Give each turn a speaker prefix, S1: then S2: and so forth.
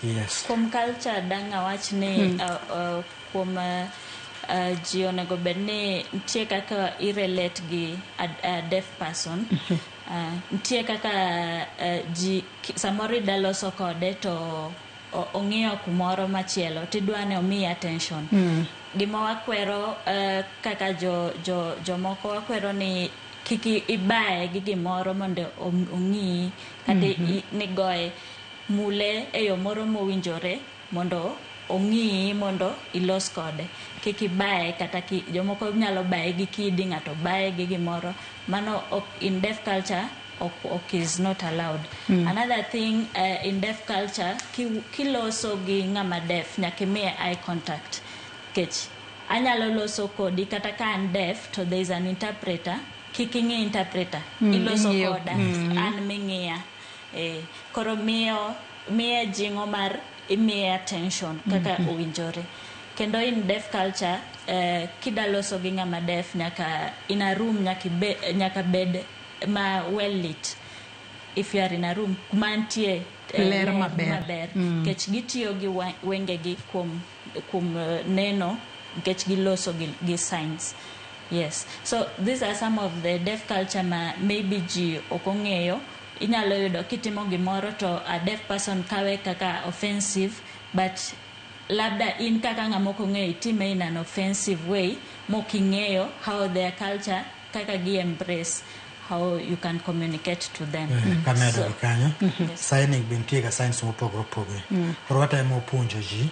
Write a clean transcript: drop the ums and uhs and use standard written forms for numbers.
S1: Yes.
S2: Kuom culture dang' awach ni kuom ji onego bed ni nitie kaka i relate gi a deaf person. Nitie kaka ji samoro ida loso kode to ong'iyo kumoro machielo tidwa ni omiyi attention. Gima wakwero kaka jo jomoko wakwero ni kik ibaye gi gimoro mondo ong'iyi kata nigoye mule e yo moro mowinjore mondo ong'iyi mondo ilos kode. Kik ibaye kata jomoko nyalo baye gi kidi, ng'ato baye gi gimoro. Mano ok, in deaf culture ok is not allowed. Another thing, in deaf culture kiloso gi ng'ama deaf nyaka imiye eye contact. Nikech anyalo loso kodi kata ka an deaf to there is an interpreter, kik ing'i interpreter, iloso
S3: ing'iyo.
S2: Koda an ming'iya. Koro miyo miye jing'o mar imiye attention kaka owinjore. Kendo in deaf culture, kida loso gi ng'ama deaf nyaka in a room nyaka bed ma well lit. If you are in a room kuma nitie
S3: ler maber.
S2: Maber. Nikech gitiyo gi wengegi kuom neno nikech giloso gi signs. Yes. So these are some of the deaf culture ma maybe ji ok ong'eyo. Inyalo yudo kitimo gimoro to a deaf person kawe kaka offensive, but labda in kaka ng'ama ok ong'eyo itime in an offensive way mok ing'eyo how their culture kaka gi embrace how you can communicate to them.
S1: Kamedo
S2: So,
S1: gi kanyo,
S2: Yes.
S1: signing be nitie ga signs mopogore opogore. Koro watemo puonjo ji.